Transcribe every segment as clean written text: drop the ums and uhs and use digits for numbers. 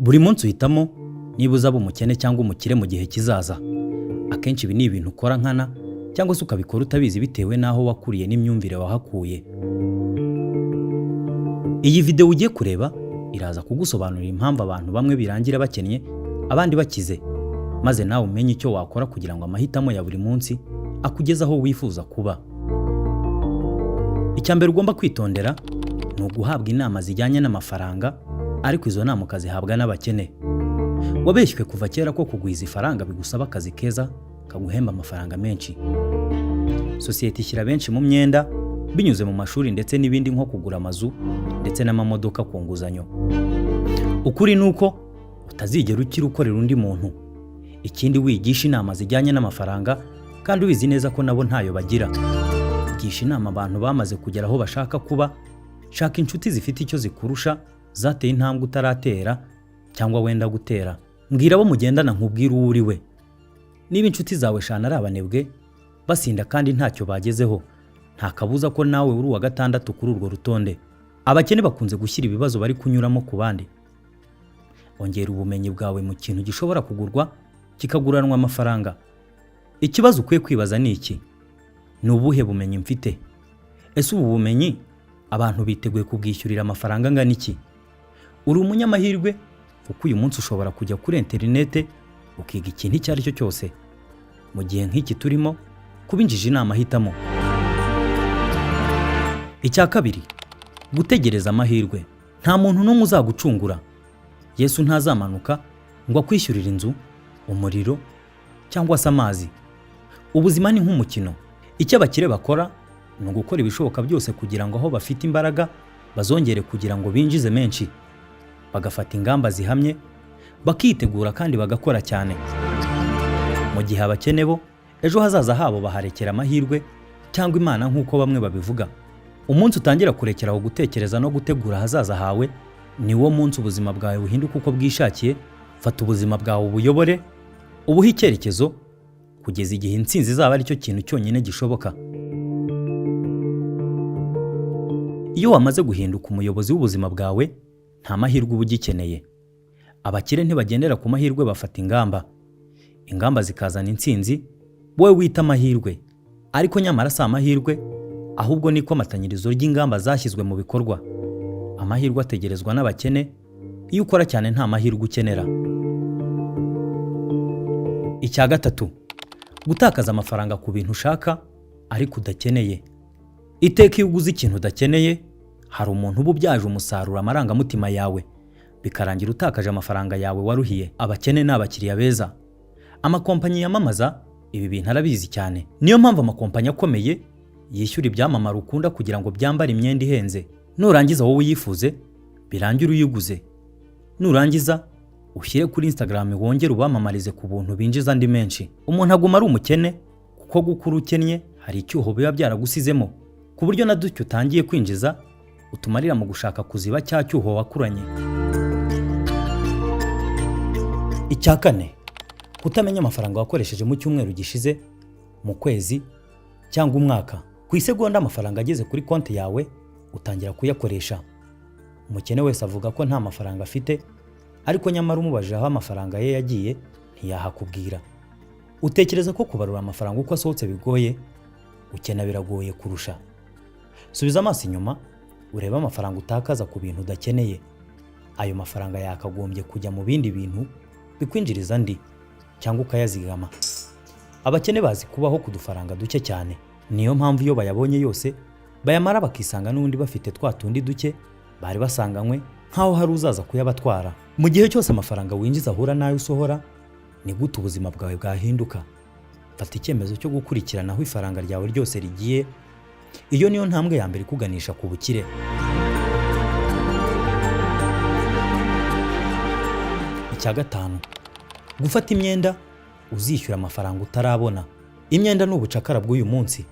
Buri munsi uhitamo niba uzaba umukene cyangwa umukire mu gihe kizaza. Akenshi ibi ni ibintu ukora nkana cyangwa se ukabikora utabizi, bitewe n'aho wakuriye n'imyumvire wahakuye. Iyi videwo ugiye kureba iraza kugusobanurira impamvu abantu bamwe birangira bakennye, abandi bakize, maze nawe umenye icyo wakora kugira ngo amahitamo ya buri munsi akugeze aho wifuza kuba. Icya mbere ugomba kwitondera ni uguhabwa inama zijyanye n'amafaranga, ariko izo nama ukazihabwa n'abakene. Wabeshywe kuva kera ko kugwiza ifaranga bigusaba akazi keza kaguhemba amafaranga menshi. Sosiyete ishyira benshi mu myenda binyuze mu mashuri ndetse n'ibindi, nko kugura amazu ndetse n'amamodoka ku nguzanyo. Ukuri ni uko utazigera ukira ukorera undi muntu. Ikindi, wigisha inama zijyanye n'amafaranga kandi ubizi neza ko nabo ntayo bagira. Gisha inama abantu bamaze kugera aho bashaka kuba. Shaka inshuti zifite icyo zikurusha, zateye intambwe utaratera cyangwa wenda gutera. Mbwira abo mugendana nkubwire uwo uri we. Niba inshuti zawe eshanu ari abanebwe, basinda kandi ntacyo bagezeho, nta kabuza ko nawe uri uwa gatandatu kuri urwo rutonde. Abakene bakunze gushyira ibibazo bari kunyuramo ku bandi. Ongera ubumenyi bwawe mu kintu gishobora kugurwa kikaguranwa amafaranga. Ikibazo ukwiye kwibaza ni iki: ni ubuhe bumenyi mfite? Ese ubu bumenyi abantu biteguye kubwishyurira amafaranga angana iki? Uri umunyamahirwe kuko uyu munsi ushobora kujya kuri interinete ukiga ikintu icyo ari cyo cyose. Mu gihe nk'iki turimo, kuba injiji ni amahitamo. Icya kabiri, gutegereza amahirwe. Nta muntu n'umwe uzagucungura. Yesu ntazamanuka ngo akwishyurire inzu, umuriro cyangwa se amazi. Ubuzima ni nk'umukino. Icyo abakire bakora ni ugukora ibishoboka byose kugira ngo aho bafite imbaraga bazongere, kugira ngo binjize menshi, bagafata ingamba zihamye, bakitegura kandi bagakora cyane, mu gihe abakene bo ejo hazaza habo baharekera amahirwe cyangwa Imana, nk'uko bamwe babivuga. Umunsi utangira kurekera aho gutekereza no gutegura ahazaza hawe, ni wo munsi ubuzima bwawe buhinduka uko bwishakiye. Fata ubuzima bwawe ubuyobore, ubuhe icyerekezo, kugeza igihe intsinzi izaba ari cyo kintu cyonyine gishoboka. Iyo wamaze guhinduka umuyobozi w'ubuzima bwawe, nta mahirwe uba ugikeneye. Abakire ntibagendera ku mahirwe, bafata ingamba, ingamba zikazana intsinzi wowe wita amahirwe, ariko nyamara si amahirwe, ahubwo ni ikomatanyirizo ry'ingamba zashyizwe mu bikorwa. Amahirwe ategerezwa n'abakene. Iyo ukora cyane, nta mahirwe ukenera. Icya gatatu, gutakaza amafaranga ku bintu ushaka ariko udakeneye. Iteka iyo uguze ikintu udakeneye, hari umuntu uba ubyaje umusaruro amarangamutima yawe, bikarangira utakaje amafaranga yawe waruhiye. Abakene ni abakiriya beza. Amakompanyi yamamaza ibi bintu arabizi cyane. Niyo mpamvu amakompanyi akomeye yishyura ibyamamare ukunda kugira ngo byambare imyenda ihenze, nurangiza wowe uyifuze, birangire uyiguze, nurangiza ushyire kuri Instagram, wongere ubamamarize ku buntu, binjiza andi menshi. Umuntu aguma ari umukene kuko gukura ukennye hari icyuho biba byaragusizemo, ku buryo na duke utangiye kwinjiza utumarira mu gushaka kuziba cya cyuho wakuranye. Icya kane, kutamenya amafaranga wakoresheje mu cyumweru gishize, mu kwezi cyangwa umwaka. Ku isegonda amafaranga ageze kuri konti yawe, utangira kuyakoresha. Umukene wese avuga ko nta mafaranga afite, ariko nyamara umubajije aho amafaranga ye yagiye, ntiyahakubwira. Utekereza ko kubarura amafaranga uko asohotse bigoye? Gukena biragoye kurusha. Subiza amaso inyuma urebe amafaranga utakaza ku bintu udakeneye. Ayo mafaranga yakagombye kujya mu bindi bintu bikwinjiriza andi, cyangwa ukayazigama. Abakene bazi kubaho ku dufaranga duke cyane. Niyo mpamvu iyo bayabonye yose bayamara, bakisanga n'ubundi bafite twa tundi duke bari basanganywe, nk'aho hari uzaza kuyabatwara. Mu gihe cyose amafaranga winjiza ahura n'ayo usohora, ni gute ubuzima bwawe bwahinduka? Fata icyemezo cyo gukurikirana aho ifaranga ryawe ryose rigiye. Iyo niyo ntambwe ya mbere ikuganisha ku bukire. Icya gatanu, gufata imyenda uzishyura amafaranga utarabona. Imyenda ni ubucakara bw'uyu munsi.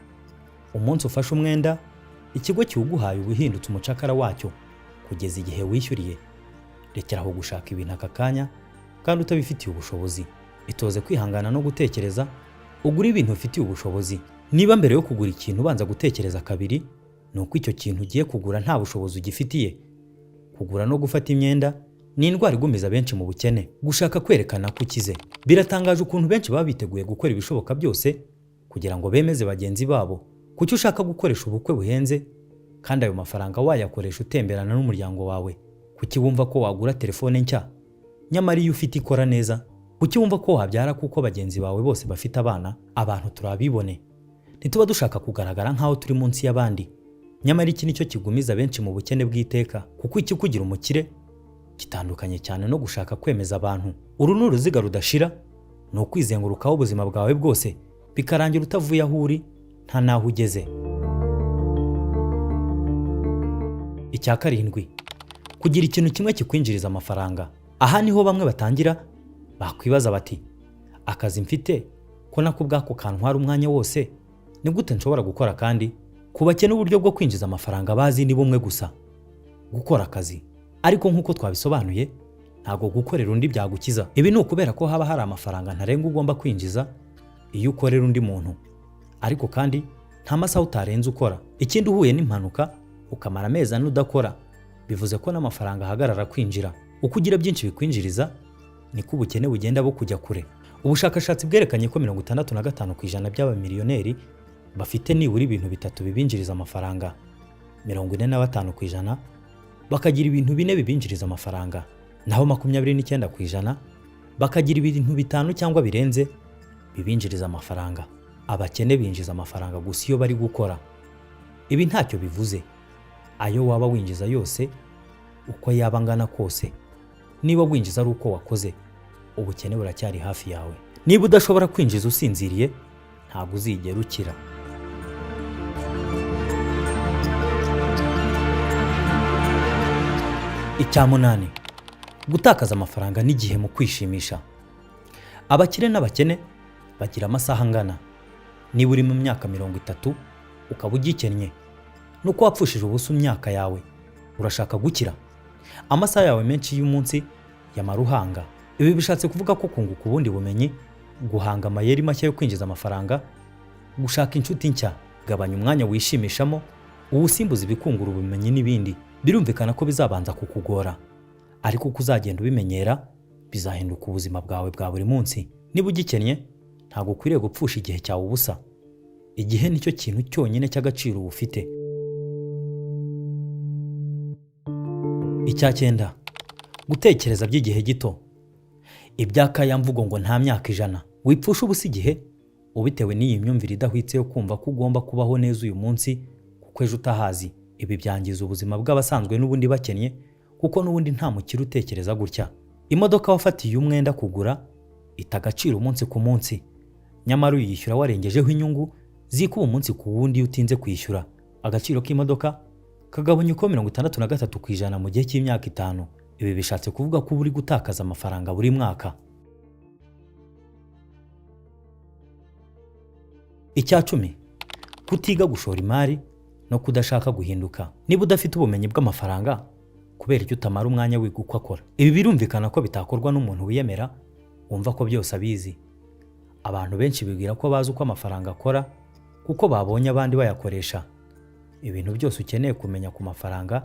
Umunsi ufashe umwenda, ikigo kiwuguhaye uba uhindutse umucakara wacyo kugeza igihe wishyuriye. Rekera aho gushaka ibintu aka kanya kandi utabifitiye ubushobozi. Itoze kwihangana no gutekereza, ugure ibintu ufitiye ubushobozi. Niba mbere yo kugura ikintu ubanza gutekereza kabiri, ni uko icyo kintu ugiye kugura nta bushobozi ugifitiye. Kugura no gufata imyenda ni ibintu bibiri bitandukanye. Ni indwara igumiza benshi mu bukene. Gushaka kwerekana ko ukize. Biratangaje ukuntu benshi baba biteguye gukora ibishoboka byose kugira ngo bemeze bagenzi babo. Kuki ushaka gukoresha ubukwe buhenze kandi ayo mafaranga wayakoresha utemberana n'umuryango wawe? Kuki wumva ko wagura telefone nshya nyamara iyo ufite ikora neza? Kuki wumva ko wabyara kuko bagenzi bawe bose bafite abana? Abantu turabibone, ntituba dushaka kugaragara nk'aho turi munsi y'abandi. Nyamara iki nicyo kigumiza benshi mu bukene bw'iteka, kuko ikikugira umukire gitandukanye cyane no gushaka kwemeza abantu. Uru ni uruziga rudashira, ni ukwizengurukaho ubuzima bwawe bwose, bikarangira utavuye aho uri nta n'aho ugeze. Icya karindwi, kugira ikintu kimwe kikwinjiriza amafaranga. Aha niho bamwe batangira bakwibaza bati: "Akazi mfite ko nako ubwako kantwara umwanya wose, ni gute nshobora gukora?" Kandi ku bakene, uburyo bwo kwinjiza amafaranga bazi ni bumwe gusa: gukora akazi. Ariko nk'uko twabisobanuye, ntabwo gukorera undi byagukiza. Ibi ni ukubera ko haba hari amafaranga ntarengwa ugomba kwinjiza iyo ukorera undi muntu, ariko kandi nta masaha utarenze ukora. Ikindi, uhuye n'impanuka ukamara amezi 4 udakora, bivuze ko n'amafaranga ahagarara kwinjira. Uko ugira byinshi bikwinjiriza, niko ubukene bugenda bukujya kure. Ubushakashatsi bwerekanye ko 65% by'abamiliyoneri bafite nibura ibintu bitatu bibinjiriza amafaranga, 45% bakagira ibintu bine bibinjiriza amafaranga, naho 29% bakagira ibintu bitanu cyangwa birenze bibinjiriza amafaranga. Abakene binjiza amafaranga gusa iyo bari gukora. Ibi ntacyo bivuze. Ayo waba winjiza yose, uko yaba angana kose, niba winjiza ari uko wakoze, ubukene buracyari hafi yawe. Niba udashobora kwinjiza usinziriye, ntabwo uzigera ukira. Icya munani, gutakaza amafaranga n'igihe mu kwishimisha. Abakire n'abakene bagira amasaha angana. Niba uri mu myaka 30 ukaba ugikennye, nuko wapfushije ubusa imyaka yawe. Urashaka gukira? Amasaha yawe menshi y'umunsi yamara uhanga. Ibi bishatse kuvuga ko kunguka ubundi bumenyi, guhanga amayeri mashya yo kwinjiza amafaranga, gushaka inshuti nshya, gabanya umwanya wishimishamo uwusimbuza ibikungura ubumenyi n'ibindi. Birumvikana ko bizabanza kukugora, ariko uko uzagenda ubimenyera bizahinduka ubuzima bwawe bwa buri munsi. Niba ugikennye, ntabwo ukwiriye gupfusha igihe cyawe ubusa. Igihe nicyo kintu cyonyine cy'agaciro uba ufite. Icya cyenda, gutekereza by'igihe gito. Iby'akaya mvugo ngo nta myaka 100. Wipfusha ubusa igihe ubitewe n'iyi myumvire idahwitse yo kumva ko ugomba kubaho neza uyu munsi kuko ejo utahazi. Ibi byangiza ubuzima bw'abasanzwe n'ubundi bakennye, kuko n'ubundi nta mukire utekereza gutya. Imodoka wafatiye umwenda kugura ita agaciro umunsi ku munsi, nyamara uyishyura warengejeho inyungu zikuba umunsi ku wundi. Iyo utinze kwishyura, agaciro k'imodoka kagabanya uko 63% mu gihe cy'imyaka 5. Ibi bishatse kuvuga ko uba uri gutakaza amafaranga buri mwaka. Icya 10, kutiga gushora imari no kudashaka guhinduka. Niba udafite ubumenyi bw'amafaranga, kubera icyo utamara umwanya wiga uko akora? Ibi birumvikana ko bitakorwa n'umuntu wiyemera, wumva ko byose abizi. Abantu benshi bibwira ko bazi uko amafaranga akora kuko babonye abandi bayakoresha. Ibintu byose ukeneye kumenya ku mafaranga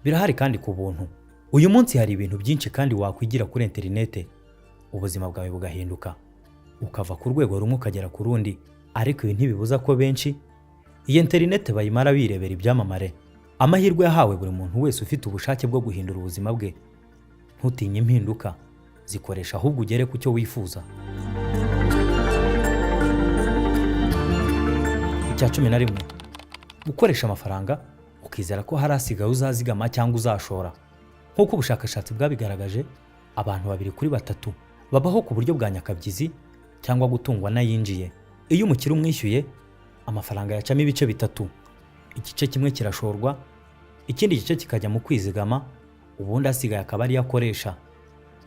birahari kandi ku buntu. Uyu munsi hari ibintu byinshi kandi wakwigira kuri interinete, ubuzima bwawe bugahinduka, ukava ku rwego rumwe ukagera ku rundi. Ariko ibi ntibibuza ko benshi iyi interinete bayimara birebera ibyamamare. Amahirwe yahawe buri muntu wese ufite ubushake bwo guhindura ubuzima bwe. Ntutinye impinduka, zikoresha ahubwo ugere ku cyo wifuza. Icya 11, gukoresha amafaranga ukizera ko hari asigaye uzazigama cyangwa uzashora. Nk'uko ubushakashatsi bwabigaragaje, abantu babiri kuri batatu babaho ku buryo bwa nyakabyizi cyangwa gutungwa n'ayinjiye. Iyo umukire umwishyuye, amafaranga yacamo ibice bitatu: igice kimwe kirashorwa, ikindi gice kikajya mu kwizigama, ubundi asigaye akaba ariyo akoresha.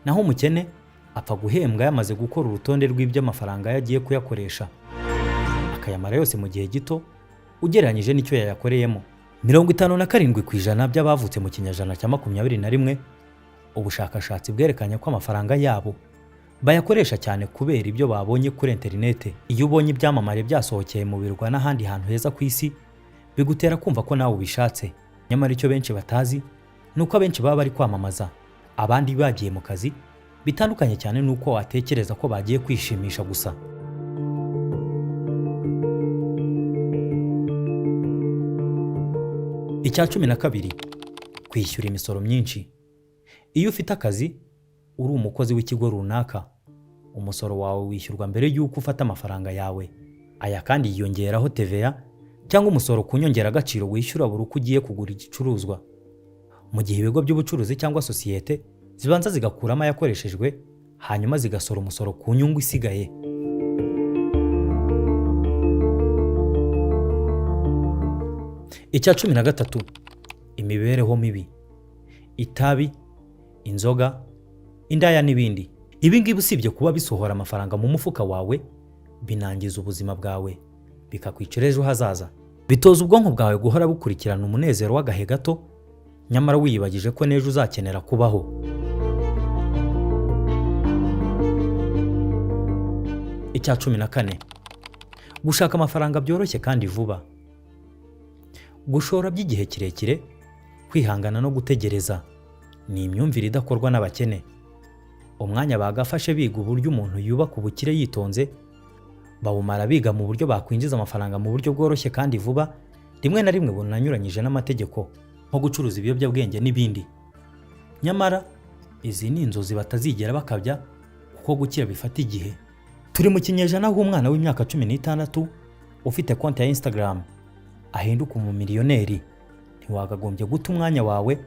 Naho umukene apfa guhembwa yamaze gukora urutonde rw'ibyo amafaranga ye agiye kuyakoresha, akayamara yose mu gihe gito ugereranyije n'icyo yayakoreyemo. 57% by'abavutse mu kinyejana cya 21, ubushakashatsi bwerekanye ko amafaranga yabo bayakoresha cyane kubera ibyo babonye kuri interinete. Iyo ubonye ibyamamare byasohokeye mu birwa n'ahandi hantu heza ku isi, bigutera kumva ko nawe ubishatse. Nyamara icyo benshi batazi ni uko abenshi baba bari kwamamaza. Abandi bagiye mu kazi, bitandukanye cyane n'uko watekereza ko bagiye kwishimisha gusa. Icya 12, kwishyura imisoro myinshi. Iyo ufite akazi, uri umukozi w'ikigo runaka, umusoro wawe wishyurwa mbere y'uko ufata amafaranga yawe. Aya kandi yiyongeraho TVA cyangwa umusoro ku nyongeragaciro wishyura buri uko ugiye kugura igicuruzwa. Mu gihe ibigo by'ubucuruzi cyangwa sosiyete zibanza zigakuramo ayakoreshejwe, hanyuma zigasora umusoro ku nyungu isigaye. Icya 13, imibereho mibi. Itabi, inzoga, indaya n'ibindi. Ibi ngibi usibye kuba bisohora amafaranga mu mufuka wawe, binangiza ubuzima bwawe, bikakwicira ejo hazaza. Bitoza ubwonko bwawe guhora bukurikirana umunezero w'agahe gato, nyamara wiyibagije ko n'ejo uzakenera kubaho. Icya 14, gushaka amafaranga byoroshye kandi vuba. Gushora by'igihe kirekire, kwihangana no gutegereza ni imyumvire idakorwa n'abakene. Umwanya bagafashe biga uburyo umuntu yubaka ubukire yitonze, bawumara biga mu buryo bakwinjiza amafaranga mu buryo bworoshye kandi vuba, rimwe na rimwe bunanyuranyije n'amategeko, nko gucuruza ibiyobyabwenge n'ibindi. Nyamara izi ni inzozi batazigera bakabya, kuko gukira bifata igihe. Turi mu kinyejana aho umwana w'imyaka 16 ufite konti ya Instagram ahinduka umumiliyoneri. Ntiwakagombye guta umwanya wawe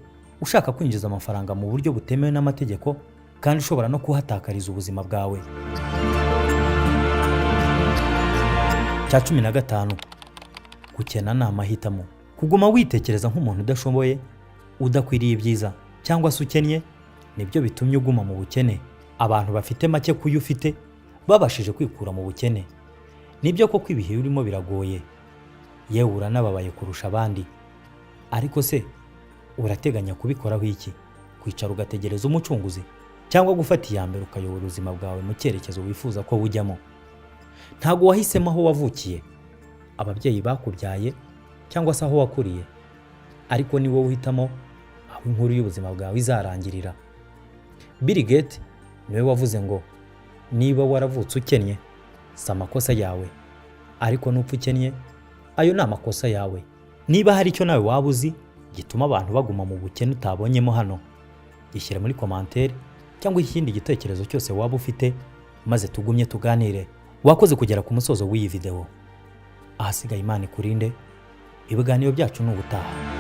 ushaka kwinjiza amafaranga mu buryo butemewe n'amategeko, kandi ushobora no kuhatakariza ubuzima bwawe. Cya 15, gukena ni amahitamo. Kuguma witekereza nk'umuntu udashoboye, udakwiriye ibyiza cyangwa se ukennye, nibyo bitumye uguma mu bukene. Abantu bafite make kuyo ufite babashije kwikura mu bukene. Nibyo koko ibihe urimo biragoye, yewe uranababaye kurusha abandi. Ariko se urateganya kubikoraho iki? Kwicara ugategereza umucunguzi, cyangwa gufata iya mbere ukayobora ubuzima bwawe mu cyerekezo wifuza ko bujyamo? Ntabwo wahisemo aho wavukiye, ababyeyi bakubyaye cyangwa se aho wakuriye, ariko ni wowe uhitamo aho inkuru y'ubuzima bwawe izarangirira. Bill Gates niwe wavuze ngo niba waravutse ukennye si amakosa yawe, ariko nupfa ukennye ayo ni amakosa yawe. Niba hari icyo nawe waba uzi gituma abantu baguma mu bukene utabonyemo hano, gishyira muri commentaire cyangwa ikindi gitekerezo cyose waba ufite, maze tugumye tuganire. Wakoze kugera ku musozo w'iyi video. Ahasigaye Imana ikurinde. Ibiganiro byacu ni ubutaha.